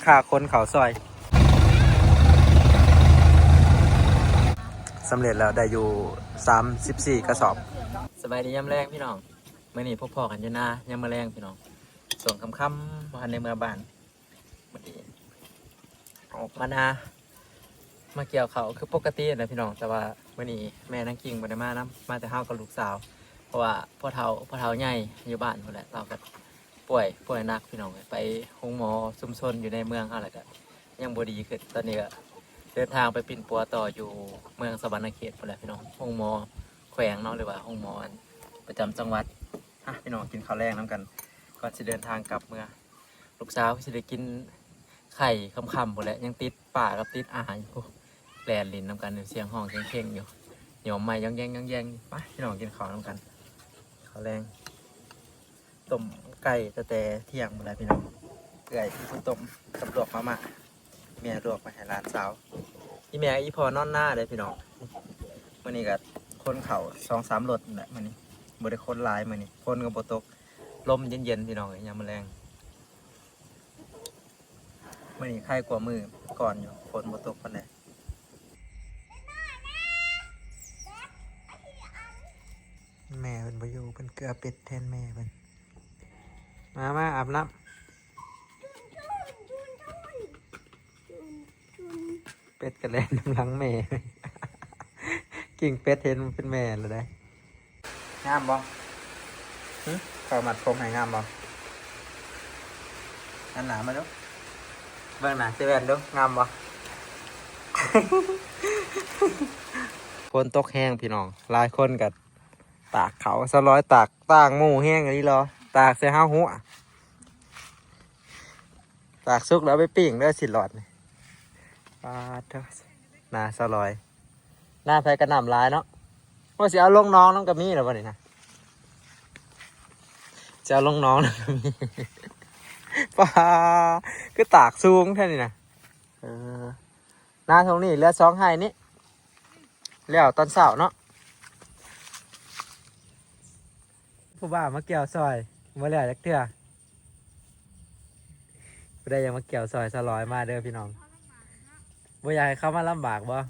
ຄ່າຂົນເຂົ້າຊອຍ ສຳເລັດແລ້ວ ໄດ້ຢູ່ສາມສິບສີ່ກະສອບ. ສະບາຍດີຍາມແລງພີ່ນ້ອງ, ມື້ນີ້ພົບພໍ້ກັນຢູ່ນາຍາມມື້ແລງພີ່ນ້ອງ. ຊ່ວງຄ່ຳໆ ບໍ່ທັນໄດ້ເມືອບ້ານ. ມື້ນີ້ອອກມານາ ມາກ່ຽວເຂົ້າຄືປົກກະຕິຫັ້ນແຫຼະພີ່ນ້ອງ, ແຕ່ວ່າມື້ນີ້ແມ່ນາງກິ່ງບໍ່ໄດ້ມານຳ, ມາແຕ່ເຮົາກັບລູກສາວ ເພາະວ່າພໍ່ເຖົ້າ ພໍ່ເຖົ້າໃຫຍ່ຢູ່ບ້ານພຸ້ນແຫຼະ, ລາວກໍປ່ວຍ ປ່ວຍໜັກພີ່ນ້ອງເອີຍ. ໄປໂຮງໝໍຊຸມຊົນຢູ່ໃນເມືອງເຮົາ ແລ້ວກໍຍັງບໍ່ດີຂຶ້ນ. ຕອນນີ້ກໍເດີນທາງໄປປິ່ນປົວຕໍ່ຢູ່ເມືອງສະຫວັນນະເຂດພຸ້ນແຫຼະພີ່ນ້ອງ, ໂຮງໝໍແຂວງເນາະ ຫຼືວ່າໂຮງໝໍອັນປະຈຳຈັງຫວັດ. ອ່ະ ພີ່ນ້ອງ ກິນເຂົ້າແລງນຳກັນ ກ່ອນຊິເດີນທາງກັບເມືອ. ລູກສາວຊິໄດ້ກິນໄຂ່ຄ່ຳໆ ພຸ້ນແຫຼະ, ຍັງຕິດປ້າກັບຕິດອາຢູ່ ແລ່ນຫຼິ້ນນຳກັນ ສຽງຮ້ອງເຄັ່ງໆຢູ່ ຍອມໄມ້ຢອງແຢງໆ. ໄປພີ່ນ້ອງ ກິນເຂົ້ານຳກັນ. ເຂົ້າແລງ ຕົ້ມໄກ່ຕັ້ງແຕ່ທ່ຽງພຸ້ນແຫຼະພີ່ນ້ອງ, ເອື້ອຍເປັນຜູ້ຕົ້ມກັບລວກມາມ່າ. ແມ່ລວກໄວ້ໃຫ້ຫຼານສາວ. ອີແມ່ອີພໍ່ນອນນາເດ້ພີ່ນ້ອງ. ມື້ນີ້ກໍຂົນເຂົ້າສອງສາມລົດແຫຼະມື້ນີ້, ບໍ່ໄດ້ຂົນຫຼາຍມື້ນີ້, ຝົນກໍບໍ່ຕົກ, ລົມເຢັນໆ ພີ່ນ້ອງເອີຍ ຍາມມື້ແລງ. ມື້ນີ້ໄຄກວ່າມື້ກ່ອນຢູ່, ຝົນບໍ່ຕົກປານໃດ. ແມ່ເພິ່ນບໍ່ຢູ່, ເພິ່ນເກືອເປັດແທນແມ່ເພິ່ນ. ມາ ມາອາບນ້ຳ. ເປັດກໍແລ່ນນຳຫຼັງແມ່. ກິ່ງເປັດເຫັນເປັນແມ່ແລ້ວເດ້. ງາມບໍ່? ຫຶ? ຂ້ອຍມັດຜົມໃຫ້ງາມບໍ່? ຫັນໜ້າມາດູ. ເບິ່ງໜ້າເຈແວ່ນດູ, ງາມບໍ່? ຝົນຕົກແຮງພີ່ນ້ອງ, ຫຼາຍຄົນກໍຕາກເຂົ້າ. ສາວລອຍຕາກຕ່າງໝູ່ແຮງອີ່ຫຼີເນາະ, ຕາກໃສ່ຮາວຫົວ. ຕາກສຸກແລ້ວເອົາໄປປີ້ງເດີ ຊິລອດນີ້. ປາດໂທ້ ນາສາວລອຍ, ນາໃຜກໍນ້ຳຫຼາຍເນາະ. ໂອ້ ຊິເອົາລົງໜອງນຳກໍມີແລ້ວບັດນີ້ນະ, ຊິເອົາລົງໜອງນຳກໍມີ. ປາ ຄືຕາກສູງແທ້ນີ້ນະ. ເອີ ນາທົ່ງນີ້ເຫຼືອສອງໄຮ່ນີ້, ແລ້ວຕອນເຊົ້າເນາະ. ຜູ້ບ່າວມາກ່ຽວຊ່ອຍ ບໍ່ແລ້ວຈັກເທື່ອ. ຜູ້ໃດຢາກມາກ່ຽວຊ່ອຍສາວລອຍມາເດີພີ່ນ້ອງ. ບໍ່ຢາກໃຫ້ເຂົາມາລຳບາກບໍ່?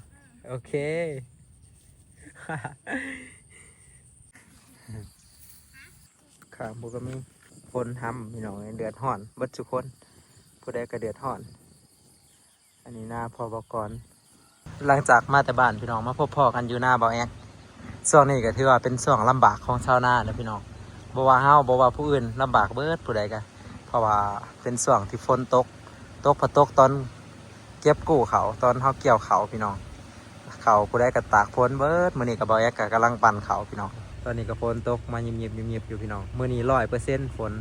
ໂອເຄ. ຂ້າງຜູ້ກໍມີ, ຝົນຫ້ຳພີ່ນ້ອງເອີຍ, ເດືອດຮ້ອນເບິດທຸກຄົນ, ຜູ້ໃດກໍເດືອດຮ້ອນ. ອັນນີ້ນາພໍ່ບອກກອນ. ຫຼັງຈາກມາແຕ່ບ້ານພີ່ນ້ອງ, ມາພົບພໍ້ກັນຢູ່ນາບ່າວແອກ. ຊ່ວງນີ້ກໍຖືວ່າເປັນຊ່ວງລຳບາກຂອງຊາວນາເນາະພີ່ນ້ອງ. ບໍ່ວ່າເຮົາ ບໍ່ວ່າຜູ້ອື່ນ ລຳບາກເບິດຜູ້ໃດກະ, ເພາະວ່າເປັນຊ່ວງທີ່ຝົນຕົກ, ຕົກພັດຕົກຕອນເກັບກູ້ເຂົ້າ, ຕອນເຮົາກ່ຽວເຂົ້າພີ່ນ້ອງ. ເຂົ້າຜູ້ໃດກໍຕາກຝົນເບິດ. ມື້ນີ້ກໍບ່າວແອກກໍກຳລັງປັ່ນເຂົ້າພີ່ນ້ອງ. ຕອນນີ້ກໍຝົນຕົກມາຍິບໆໆໆຢູ່ພີ່ນ້ອງ. ມື້ນີ້ຮ້ອຍເປີເຊັນຝົນ,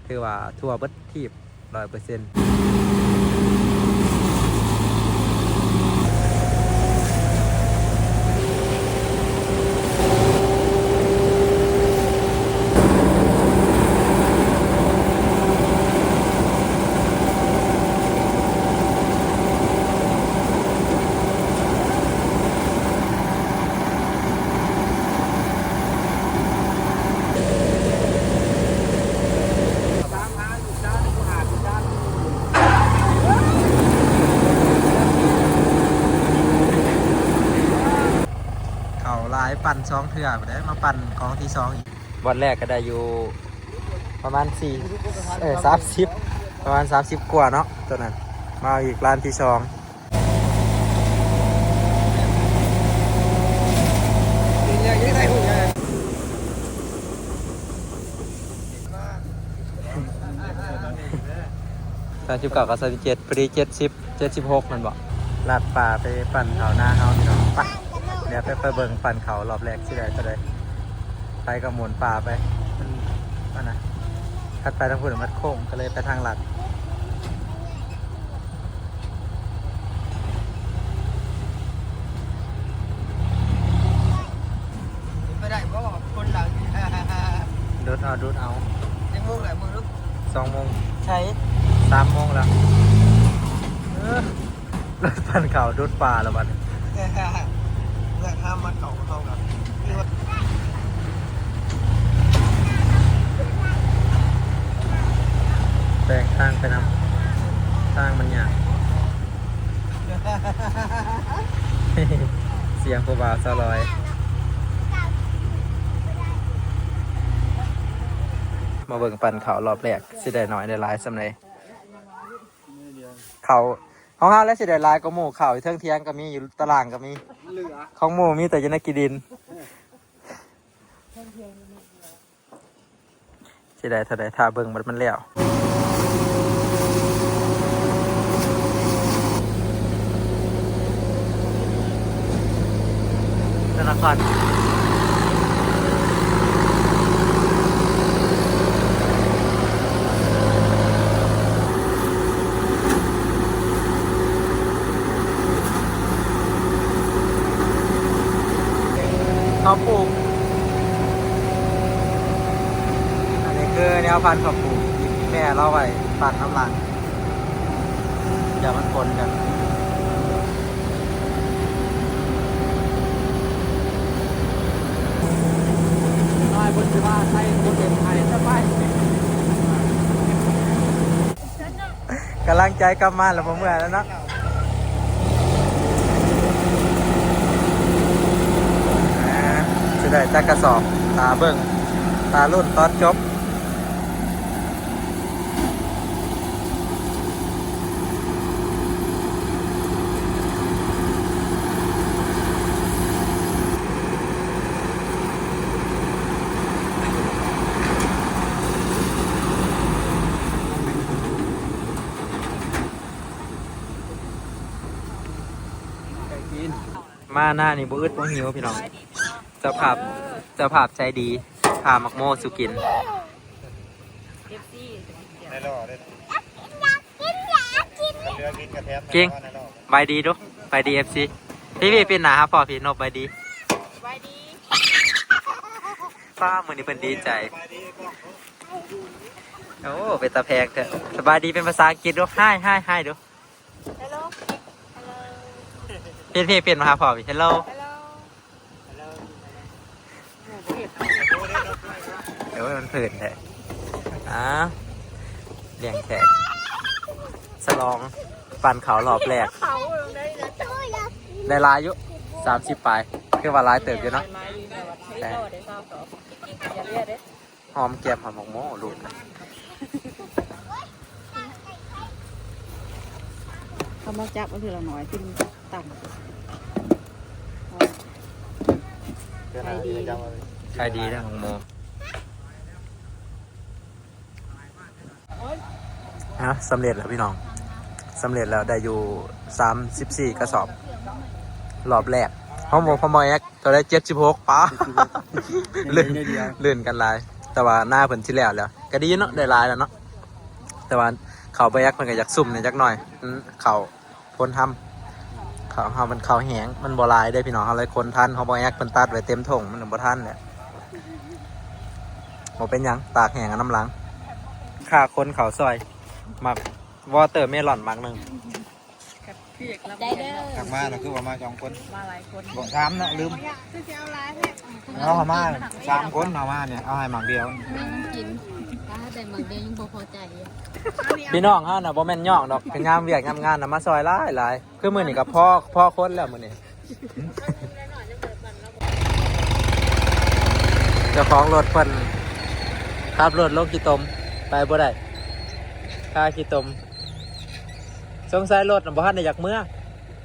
ຖືວ່າທົ່ວເບິດທີບ ຮ້ອຍເປີເຊັນ. ເຂົ້າຫຼາຍ, ປັ່ນສອງເທື່ອພຸ້ນເດ້, ມາປັ່ນກອງທີສອງອີກ. ວັນແລກກໍໄດ້ຢູ່ປະມານສີ່ ເອີ ສາມສິບ ປະມານສາມສິບກວ່າເນາະ ຕອນນັ້ນ. ມາອີກລ້ານທີສອງ. ສາມສິບເກົ້າກັບສາມສິບເຈັດ ພໍດີເຈັດສິບ ເຈັດສິບຫົກແມ່ນບໍ່? ລັດປ່າໄປປັ່ນເຂົ້ານາເຮົາພີ່ນ້ອງ. ໄປ ດຽວໄປ ໄປເບິ່ງປັ່ນເຂົ້າລອບແລກຊິໄດ້ເທົ່າໃດ. ໄປກໍໝູນປ່າໄປ ມັນ ອັນນະ ຄັນໄປທາງພຸ້ນມັນໂຄ້ງ ກໍເລີຍໄປທາງລັດ. ເປັນໄປໄດ້ບໍ່ ຄົນຫຼັງ? ດູດເອົາ ດູດເອົາ. ຈັກໂມງແລ້ວ ເບິ່ງດູ. ສອງໂມງ. ໃສ? ສາມໂມງແລ້ວ. ເອີ ລົດປັ່ນເຂົ້າດູດປ່າແລ້ວບັດນີ້. ເມື່ອທາມມາເຂົ້າເຮົາກໍມີວ່າ ແປງທາງໄປນຳ. ທາງມັນຍາກ. ສຽງຜູ້ບ່າວສາວລອຍ. ມາເບິ່ງປັ້ນເຂົ້າລອບແລກ ຊິໄດ້ໜ້ອຍໄດ້ຫຼາຍສ່ຳໃດ. ເຂົ້າຂອງເຮົາແລ້ວຊິໄດ້ຫຼາຍກວ່າໝູ່. ເຂົ້າຢູ່ເທິງຖຽງກໍມີ, ຢູ່ຕາລ່າງກໍມີ. ເຫຼືອ ຂອງໝູ່ມີແຕ່ຢູ່ໃນຂີ້ດິນ. ຊິໄດ້ເທົ່າໃດ ຖ້າເບິ່ງບັດມັນແລ້ວ. ທະນາຄານ ເຂົ້າປູກ. ອັນນີ້ຄືແນວພັນເຂົ້າປູກ ແມ່ເຮົາໄວ້ປັ້ນນຳຫຼັງ ຢ່າມັນປົນກັນ. ນ້ອຍເພິ່ນຊິວ່າໃສ່ບໍ່ເຕັມໄທ ສະບາຍ. ກຳລັງໃຈກັບມາແລ້ວ ບໍ່ເມື່ອຍແລ້ວເນາະ. ອ່າ ຊິໄດ້ຈັກກະສອບ ຖ້າເບິ່ງ ຖ້າລຸ້ນຕອນຈົບ. ມາໜ້ານີ້ບໍ່ອຶດບໍ່ຫິວ ພີ່ນ້ອງ. ເຈົ້າພາບ ເຈົ້າພາບໃຈດີ ພາໝາກໂມສູ່ກິນ. ເອັຟຊີ ໃນລໍເດ້ ເຫຼືອກິນກະແຖມ ກິງ ໃນລໍ ບາຍດີດູ ບາຍດີ ເອັຟຊີ. ພີ່ ພີ່ ປິ່ນໜ້າຫາພໍ່ ພີ່ ນົບບາຍດີ ບາຍດີ. ປ້າ ມື້ນີ້ເພິ່ນດີໃຈ. ໂອ້ ເປັນຕາແພງແທ້. ສະບາຍດີເປັນພາສາອັງກິດດູ Hi Hi Hi ດູ. Hello Hello. ເປັນ ເປັນ ເປັນມາຫາພໍ່ Hello Hello. ໂອ້ຍ ມັນເພີນແທ້. ອ່າ ລ້ຽງແຂກ ສະຫຼອງປັ້ນເຂົ້າລອບແລກ ໄດ້ຫຼາຍຢູ່ ສາມສິບປາຍ ຄືວ່າຫຼາຍເຕີບຢູ່ເນາະ. ແຕ່ຫອມແກ້ມຫອມໝາກໂມລູກ. ເອົາມາຈັບເອົາເທື່ອລະໜ້ອຍ ກິນ ຕຳ ຂາຍດີ ຂາຍດີເດ້ ຂອງໝູ່. ອ່ະ ສຳເລັດແລ້ວພີ່ນ້ອງ ສຳເລັດແລ້ວ ໄດ້ຢູ່ສາມສິບສີ່ກະສອບ ລອບແລກ. ຂອງໝູ່ ຂອງໝໍແອັກ ເທົ່າໃດ ເຈັດສິບຫົກ ປາ ເຈັດສິບຫົກ ເລື່ນ ເລື່ນກັນຫຼາຍ ແຕ່ວ່າໜ້າເພິ່ນຊິແລ້ວແລ້ວ ກະດີເນາະ ໄດ້ຫຼາຍແລ້ວເນາະ. ແຕ່ວ່າເຂົ້າບໍ່ແອັກເພິ່ນກະຢາກຊຸ່ມແດ່ຈັກໜ້ອຍ ເຂົ້າ ຄົນທຳ ເຂົ້າເຮົາມັນເຂົ້າແຫ້ງ ມັນບໍ່ຫຼາຍເດ້ພີ່ນ້ອງ. ເຮົາເລີຍຄົນທັນ ເຮົາບໍ່ແອັກເພິ່ນຕັດໄວ້ເຕັມຖົງ ມັນບໍ່ທັນແຫຼະ. ບໍ່ເປັນຫຍັງ ຕາກແຫ້ງເອົານຳຫຼັງ. ຄ່າຄົນເຂົ້າຊອຍ ໝາກວໍເຕີເມລອນໝາກໜຶ່ງ. ຂອບໃຈເດີ. ຫາກມານະ ຄືວ່າມາສອງຄົນ ມາຫຼາຍຄົນ ບໍ່ ສາມເນາະ ລືມ. ເອົາມາສາມຄົນ ເອົາມານີ້ ເອົາໃຫ້ໝາກດຽວ. ອືມ ກິນ ຖ້າໄດ້ໝາກດຽວຍັງບໍ່ພໍໃຈຢູ່. ພີ່ນ້ອງເຮົານະ ບໍ່ແມ່ນຍ້ອງດອກ ຄືຍາມວຽກຍາມງານນະ ມາຊ່ອຍຫຼາຍໆ. ຄືມື້ນີ້ກໍພໍ ພໍຄົນແລ້ວມື້ນີ້. ເຈົ້າຂອງລົດເພິ່ນຂັບລົດລົງຂີ້ຕົມ ໄປບໍ່ໄດ້ ຄາຂີ້ຕົມ. ສົງໄສລົດນະບໍ່ທັນໄດ້ຢາກເມືອ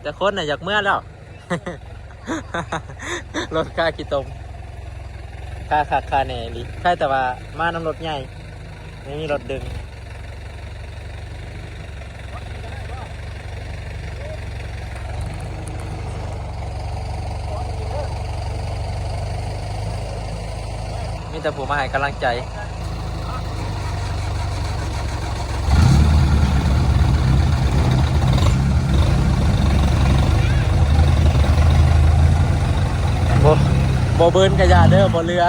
ແຕ່ຄົນນະຢາກເມືອແລ້ວ. ລົດຄາຂີ້ຕົມ ຄາຄັກຄາແນ່ອີ່ຫຼີ. ໃຄແຕ່ວ່າມານຳລົດໃຫຍ່ ຍັງມີລົດດຶງ. ມີແຕ່ຜູ້ມາໃຫ້ກຳລັງໃຈ. ບໍ່ ບໍ່ເບີນກະຢ່າເດີ ບໍ່ເຫຼືອ.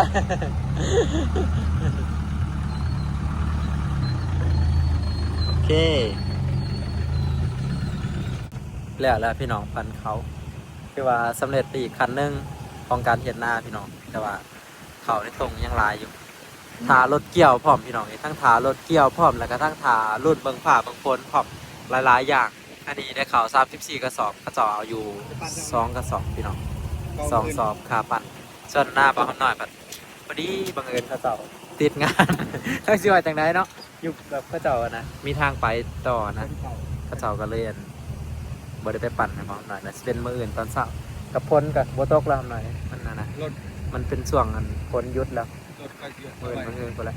ໂອເຄ ແລ້ວແລ້ວພີ່ນ້ອງ ປັ້ນເຂົ້າ ຖືວ່າສຳເລັດໄປອີກຂັ້ນໜຶ່ງຂອງການເຮັດນາພີ່ນ້ອງ. ແຕ່ວ່າເຂົ້າໃນທົ່ງຍັງຫຼາຍຢູ່ ຖ້າລົດກ່ຽວພ້ອມພີ່ນ້ອງເອີຍ ທັງຖ້າລົດກ່ຽວພ້ອມ ແລ້ວກະທັງຖ້າລຸ້ນເບິ່ງຟ້າເບິ່ງຝົນພ້ອມ. ຫຼາຍໆຢ່າງ. ອັນນີ້ໄດ້ເຂົ້າສາມສິບສີ່ກະສອບ ເຂົາເຈົ້າເອົາຢູ່ສອງກະສອບພີ່ນ້ອງ ສອງສອບຄ່າປັ່ນ. ສ່ວນໜ້າບ່າວຄຳນ້ອຍພັດ ພໍດີບັງເອີນເຂົາເຈົ້າຕິດງານ ຈັກຊິວ່າຈັ່ງໃດເນາະ ຢູ່ແບບເຂົາເຈົ້າຫັ້ນນະ ມີທາງໄປຕໍ່ນະ ເຂົາເຈົ້າກໍເລີຍ ອັ່ນ ບໍ່ໄດ້ໄປປັ່ນໃຫ້ບ່າວຄຳນ້ອຍນະ ຊິເປັນມື້ອື່ນຕອນເຊົ້າ ກັບຝົນກໍບໍ່ຕົກແລ້ວຄຳນ້ອຍ ມັນນັ້ນນະ ມັນເປັນຊ່ວງ ອັ່ນ ຝົນຢຸດແລ້ວ ມື້ອື່ນ ມື້ອື່ນພຸ້ນແຫຼະ.